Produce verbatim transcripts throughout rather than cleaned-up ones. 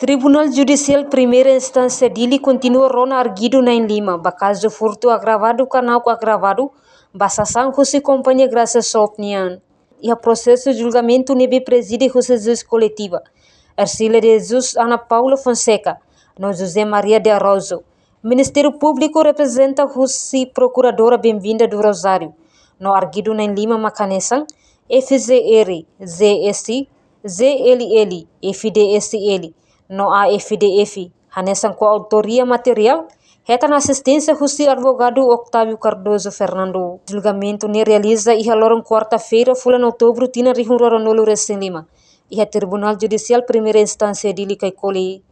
Tribunál Judisiál Primeira Instánsia Dili kontinua rona arguidu na'in-lima ba kazu furtu agravadu ka nauk agravadu ba sasán husi kompañia Graça Shop nian. Iha prosesu julgamentu ne'ebé prezide husi juís koletiva Ercília de Jesus, Ana Paula Fonseca no José Maria de Araújo, Ministériu Públiku reprezenta husi Prokuradora Bem-Vinda do Rosário, no arguidu na'in-lima mak hanesan: F G R, G S, G L L, F D S L no A F D F, hanesan koautoria materiál, hetan asisténsia husi advogadu Octávio Cardoso Fernando. Julgamentu ne'e realiza iha loron kuarta-feira, fulan Outubru, tinan rihun rua ruanulu resin lima, iha Tribunál Judisiál Primeira Instánsia Dili, Caicoli.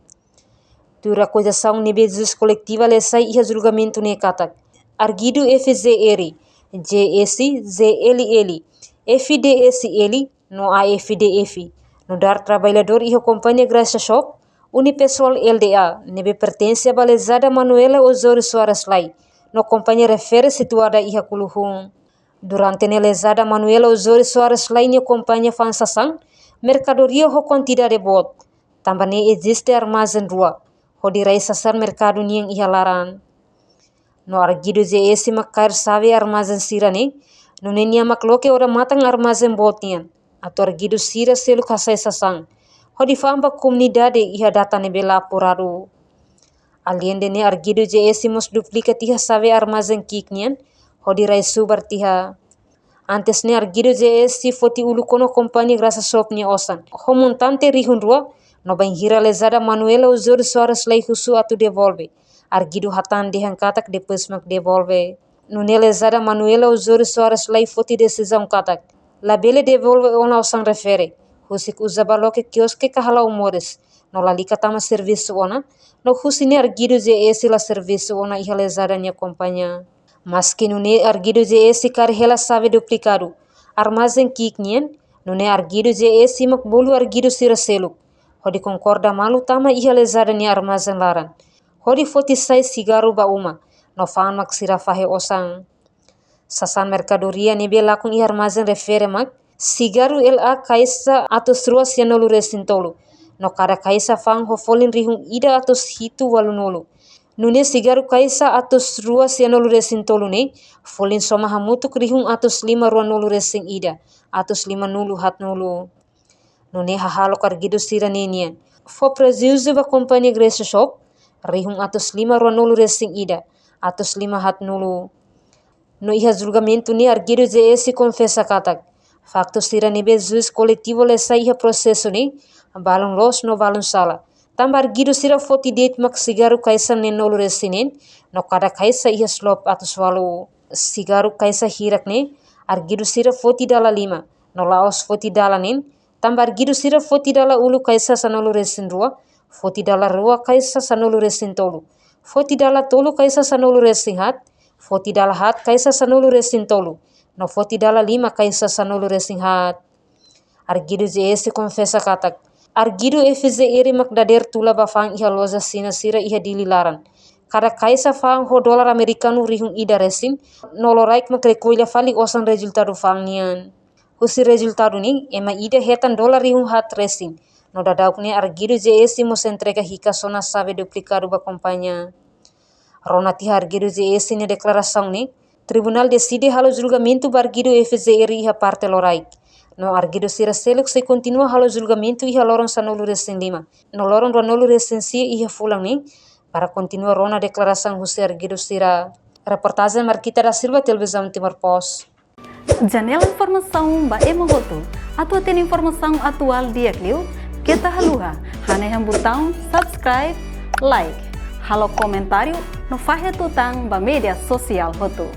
Tuir akuzasaun ne'ebé juís koletiva lee sai iha julgamentu ne'e katak arguidu F G R, G S, G L L, F D S L no A F D F, nu'udar traballadór iha kompañia Graça Shop, Unipessoal Lda, ne'ebé pertense ba lezada Manuela Osório Soares Lay, no kompañia refere situada iha Kuluhun. Durante ne'e lezada Manuela Osório Soares Lay nia kompañia fa'an sasán merkadoria ho kuantidade boot. Tanba ne'e eziste armazén rua, hodi rai sasán merkadu nian iha laran. No arguidu G S mak kaer xave armazén sira-ne'e, nune'e nia mak loke odamatan armazén boot nian, atu arguidu sira seluk hasai sasán, hodi fa'an ba komunidade iha data ne'ebé la apuradu. Aleinde ne'e, arguidu G S mós duplika tiha xave armazén ki'ik nian, hodi rai subar tiha. Antes ne'e, arguidu G S foti uluk ona kompañia Graça Shop nia osan ho montante rihun rua, no bainhira lezada Manuela Osório Soares Lay husu atu devolve, arguidu hatán dehan katak depois mak devolve. Nune'e lezada Manuela Osório Soares Lay foti desizaun katak labele devolve ona osan refere, husik uza ba loke kioske ka hala'o moris, no lalika tama servisu ona, no husi ne'e arguidu G S la servisu ona iha lezada nia kompañia. Maski nune'e, arguidu G S kaer hela xave duplikadu armazén ki'ik nian, nune'e arguidu G S mak bolu arguidu sira seluk, hodi konkorda malu tama iha lezada nia armazén laran, hodi foti sai sigarru ba uma, no fa'an mak sira fahe osan. Sasán merkadoria ne'ebé lakon iha armazén refere mak sigarru L A kaixa atus rua sianulu resin tolu, no kada kaixa fa'an ho folin rihun ida atus hitu ualunulu. Nune'e sigarru kaixa atus rua sianulu resin tolu ne'e, folin soma hamutuk rihun atus lima ruanulu resin ida, atus limanulu haatnulu. Nune'e hahalok arguidu sira-ne'e nian fó prejuízu ba kompañia Graça Shop, rihun atus lima ruanulu resin ida, atus lima haatnulu. No iha julgamentu ne'e arguidu G S konfesa katak faktu sira ne'ebé juís koletivu lee sai iha prosesu ne'e balun loos no balun sala. Tanba arguidu sira foti de'it mak sigarru kaixa neenulu resin neen, no kada kaixa iha slop atus ualu. Sigarru kaixa hirak ne'e, arguidu sira foti dala lima, no la'ós foti dala neen, tanba arguidu sira foti dala ulu kaixa sanulu resin rua, foti dala rua kaixa sanulu resin tolu, foti dala tolu kaixa sanulu resin haat, foti dala haat kaixa sanulu resin tolu, no foti dala lima kaixa sanulu resin haat. Arguidu G S konfesa katak arguidu F G R mak dadeer tula ba fa'an iha loja Xina sira iha Dili laran. Kada kaixa fa'an ho dolar amerikanu rihun ida resin, no loraik mak rekolla fali osan rezultadu fa'an nian. Husi rezultadu ne'e, ema ida hetan dolar rihun haat resin, no daudauk ne'e arguidu G S mós entrega hikas ona xave duplikadu ba kompañia. Rona tiha arguidu G S nia deklarasaun ne'e, tribunál deside halo julgamentu ba arguidu F G R iha parte loraik. No arguidu sira seluk sei kontinua halo julgamentu iha loron sanulu resin lima, no loron ruanulu resin sia iha fulan ne'e, para kontinua rona deklarasaun husi arguidu sira. Reportajen Marquita da Silva, Televizaun Timor Post. Janela informasaun ba ema hotu. Atu hatene informasaun atuál di'ak liu, keta haluha hanehan butaun subscribe, like, halo komentáriu no fahe tutan ba média sosiál hotu.